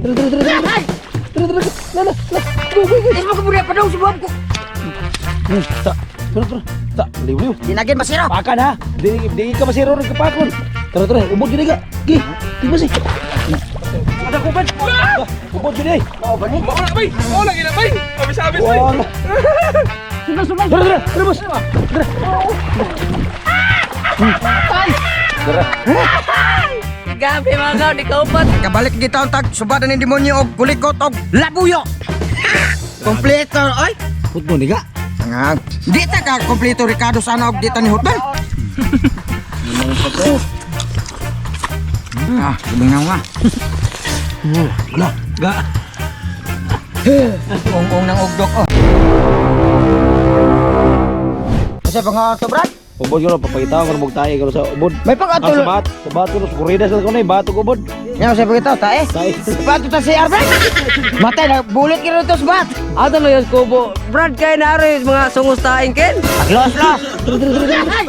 Tara, tara, tara, tara. Tara, tara, tara. La, la, la. Go, go, go. Is mo kaburi pa daw si ko. Ta, tara, tara. Ta, liw, liw. Dinagin masiro. Pakan ha. Di, di ka masiro rin kapakon. Tara, tara. Ubod yun ga. Gi, di ba si? Ada ko ba? Ubod yun eh. Mao ba ni? Mao na bay. Mao lagi na bay. Abis-abis bay. Wala. Tara, tara, tara, boss. Tara. Tara. Gabi mga gaw, di kaupat. Kabalik kita ang tag subada ni demonyo og kulikot og labuyo. Kompleto ay. Putmo ni ga. Ang di ta ka kompleto Ricardo sana og di ta ni Hutman. Ah, gabing nga. Wala. Ga. Ung-ung ng ugdok oh. Kasi pang to Brad? Ubod ko na, papakita ko na tayo ko sa ubod. May pang Ang sa bat, sa bat ko na, sa kuridas na ko na, bato ko ubod. Yan sa pagkita ta eh. Tayo. Bato ta si Arben. Matay na bulit kiro to sa bat. Ato lo yung kubo. Brad, kaya na rin mga sungos taing ken. Los los. Tara, tara, tara, tara.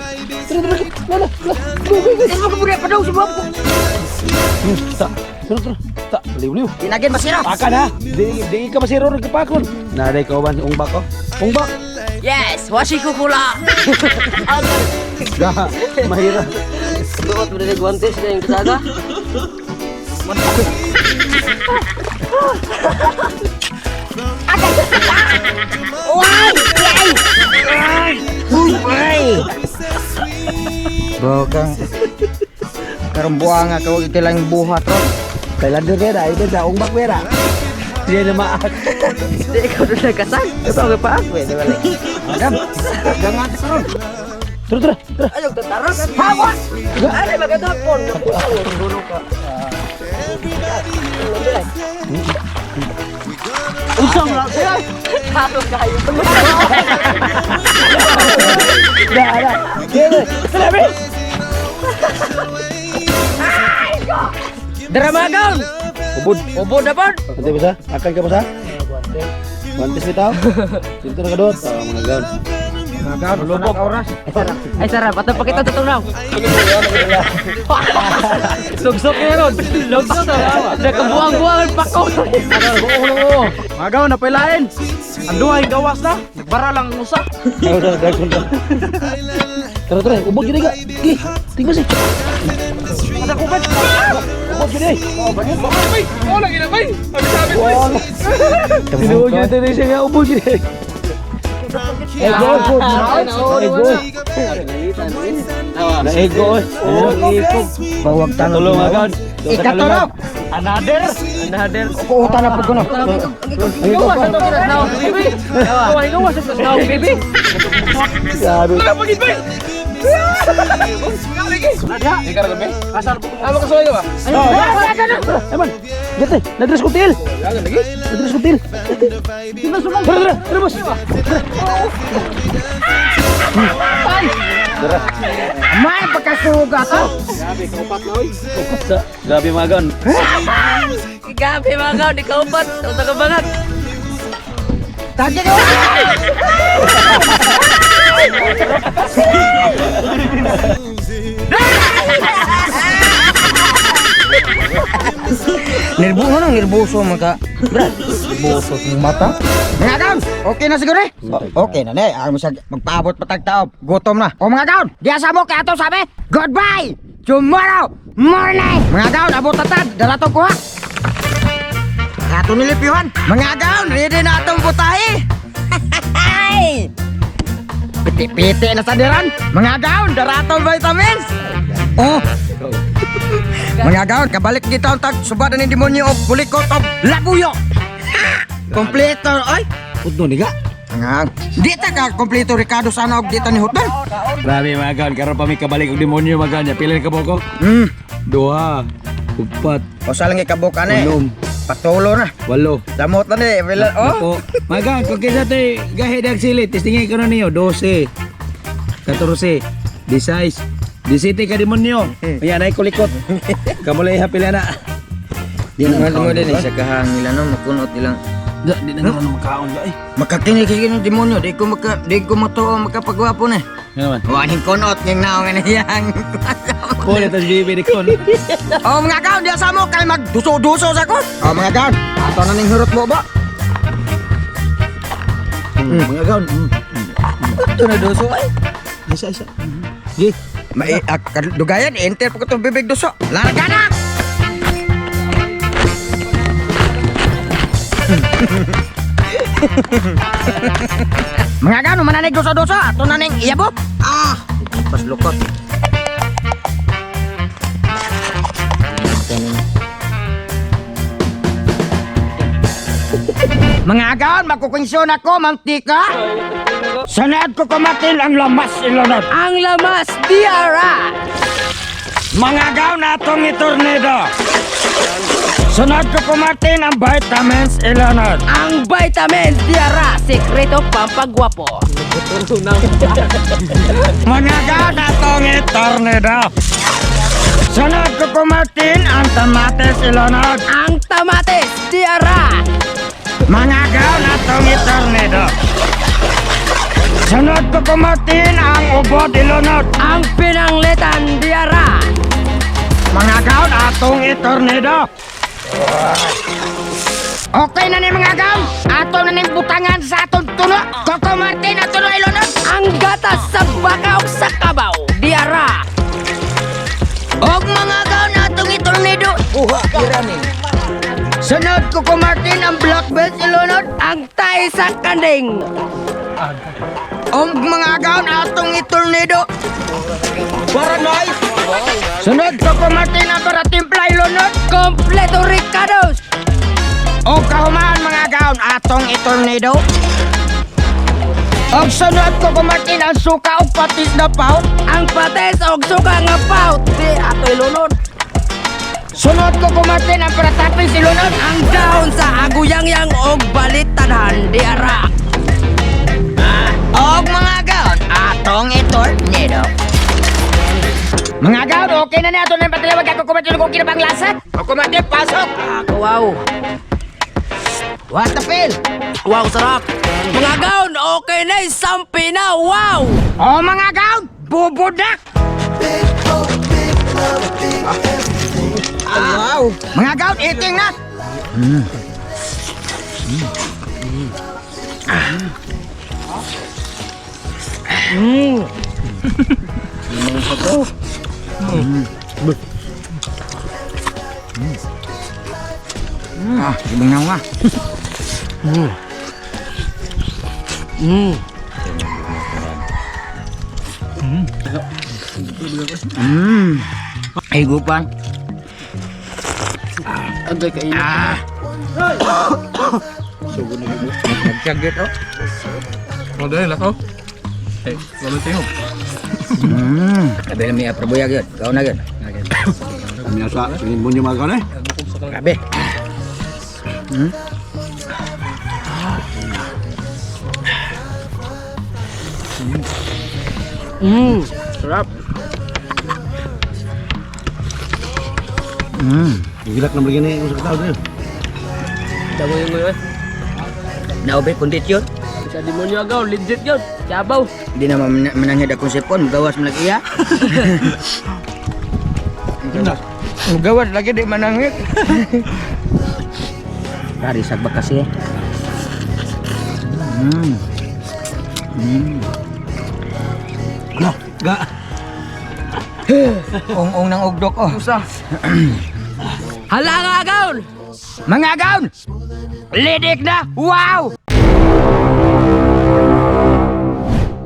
Tara, tara, tara. La, la, la. Go, go, go. Is mo kaburi pa daw si ko. Ta, tara, tara. Ta, liw, liw. Dinagin masiro. Pakan ha. Di, di ka masiro rin kapakon. Naday ka ba ungbak ko? Ungbak. Yes, wasi kukula. Ga, mahira. Duot mo rin guantes na yung kasaga. Bokang karong buanga ka wag itilang buhat ron. Thailander kaya na, ito sa ungbak pera. Siya na maak. Di ikaw doon nagkasag. Ito ang pa. Pwede wala. Madam, gangat ka ron. Tara, tara, tara. Ayaw, tataros. Hawas! Ay, magatapon. Usang na siya. Kaso kayo. Ga, ga. Tara, tara, be. Dramagaw. Ubod. Ubod na pod. Ante ba sa? Akan ka ba sa? Guantes bitaw. Dito na ka dot. Ah, mga gaon. Magar, lubog oras. Ay, sarap. Ato pakita tutong. Sugsok niya ron. Sugsok. Nakabuang-buang ang pako. Magaw na pailain. Ang duhay gawas na. Nagbara lang ang usa. Tara, tara, tara. Tara, tara. Ubod yun ga. Gi, tingnan si. Ada ko ba? Ubod yun eh. Mao na bay. Mao lagi na bay. Abis-abis bay. Wala. Tinuod yun ito siya nga ubod yun eh. Ego, ego. Ego. Na ego. Bawag tanong. Tulong agad. Ikatulog. Another. Another. Kuutan na po ko na. Gawas ato kinas na baby. Gawas ato na baby. Sabi. Wala pagid bay. Lagi. Di ka ra bay. Asar po. Ah, makasuway ka ba? Eman, gete, nadres ko til. Nadres ko til. Tara, tara, tara, boss. Tara. May pagkasuga to. Sa, grabe mga gaon. Gabi mga gaw, di kaupat. Usa ka bangag. Tagi ka. Nerboso nang nerboso maka. Brad, nerboso ng mata. Mga gaon, okay na siguro eh. Okay na ne. Ang masag magpaabot patag tao. Gutom na. O mga gaon, diya sa mo kay ato sabi. Goodbye. Tomorrow morning. Mga gaon, abot tatad, dala to kuha. Ato nilipyuhan. Mga gaon, ready na atong putahe. Piti-piti na sa diran. Mga gaon, daratong vitamins. Oh. Mga gaon, kabalik kita ang tag subada ni demonyo og kulikot og labuyo. Kompleto ay. Putno ni ga. Ang di ta ka kompleto Ricardo sana og di ta ni Hutman. Grabe mga gaon, karon pa mi kabalik og demonyo mga gaon. Pila ka buko? Duha, upat, Usa lang ikabok ani. unom, Patulo na. walo. Damot na ni. Pila oh. Ako, mga gaon, kung kinsa to'y gahi dag sili, testingin ko na niyo, 12, 14, 16, 17 ka demonyo. Ayan, ay kulikot. Kamulay pila na. Di na mo din sa kahangila no makunot ilang Di, di na naman makaon ga eh. Makakinig kay ng demonyo, di ko maka di ko matuo makapagwapo na. Ano naman? Waning kunot ng naong aniyang. Po na tas bibi ni kon. Oh, mga gaon, diya sa mo kay magduso-duso sa ko. Oh, mga gaon, ato na ning hurot mo ba? Mga gaon. Ato na duso ay. Isa isa. Gi. May dugayan enter pa ko tong bibig duso. Larga na. Mga gaon, mananig duso-duso, ato na ning iyabot. Ah, paslukot. Mga gaon, makukunsyon ako, mantika. Sanad ko kumatil ang lamas ilunod. Ang lamas diara. Mga gaon atong itornado. Sunod ko kumatin ang vitamins ilunod. Ang vitamins diara, sekreto pampagwapo. Mga gaon atong itornado. Sunod ko kumatin ang tamates ilunod. Ang tamates diara. Mga gaon atong itornado. Sunod ko kumatin ang ubod ilunod. Ang pinanglitan diara. Mga gaon atong itornado. Okay na ni mga gaon. Ato na ning butangan sa atong tuno. Coco Martin ato na ilunod. Ang gatas sa baka ug sa kabaw diara. Og mga gaon atong itornado. Uha, ira ni. Sunod ko Martin ang black belt ilunod. Ang tay sa kanding. Og mga gaon atong itornado. Para nice. Sunod ko Martin ang para timpla ilunod. Kompleto Ricardos. Og kahumaan mga gaon atong itornado. Og sunod ko Martin ang suka og patis na paw. Ang pates og suka nga paut di atoy lunod. Sunod ko Martin ang para tapis ilunod. Ang dahon sa aguyangyang og balit tanhan diara. Og mga gaon atong itornado. Mga gaon, okay na na ato na patilawag ako kumatin kung kinabang lasa. O kumatin, pasok! Ah, wow. What the feel? Wow, sarap. Mga gaon, okay na sampi na. Wow! O mga gaon, bubudak! Ah, wow! Mga gaon, eating na! Ah, ibang na nga. Ay, gupan. Agay kayo. Ah. Nagkagit, oh. Mo dali lakaw. Eh, wala tayo. Sabi na may aprobuyag yun. Ikaw na yun. Kami sa sinibon yung mga gaon eh. Grabe. Sarap. Gilak na lagi ni sa tao dito. Damo yung ngayon. Naubay kondisyon. Sa demonyo agaw, legit yun. Sabaw. Hindi na mananghid akong sipon. Gawas man lagi iya. Gawas lagi di mananghid. Karisag ba kasi? Ano? Ga. Ung-ung ng ugdok oh. Hala nga agaw! Mga gaon! Lidik na! Wow!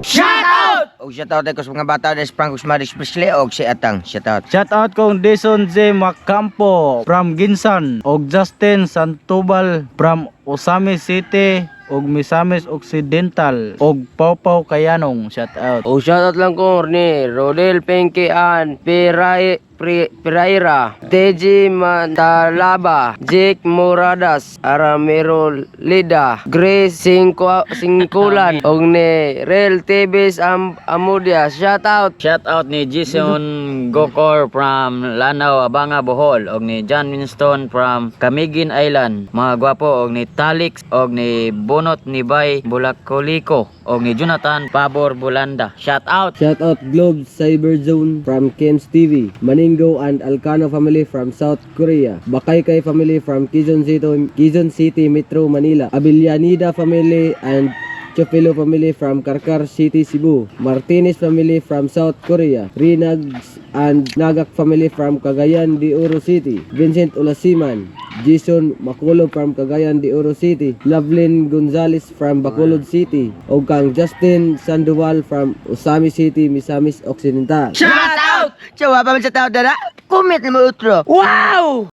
Shout out! Og shout out ko sa mga bata des Frank Usman especially og si Atang. Shout out. Shout out kong Dison J. Macampo from Ginsan og Justin Santubal from Osami City og Misamis Occidental og Pawpaw Kayanong. Shout out. O shoutout lang ko ni Rodel Pengkian, Piray, Pereira, TJ Mantalaba, Jake Moradas, Aramiro Lida, Grace Singkulan, og ni Rel Tibis Amudia. Shout out. Shout out ni Jason Gokor from Lanao, Abanga, Bohol, og ni John Winston from Camiguin Island. Mga gwapo, og ni Talix, og ni Bonot ni Bay Bulacoliko, og ni Jonathan Pabor Bulanda. Shout out. Shout out Globe Cyber Zone from Kems TV, Maningo and Alcano family from South Korea, Bakaykay family from Quezon City, Quezon City, Metro Manila, Abillanida family and Chofilo family from Carcar City, Cebu, Martinez family from South Korea, Rinags and Nagak family from Cagayan de Oro City, Vincent Olasiman, Jason Maculo from Cagayan de Oro City, Lovelyn Gonzalez from Bacolod City, ug kang Justin Sandoval from Osami City, Misamis Occidental. Shout out! Chawa pa man sa tao dara. Comment na mo utro. Wow!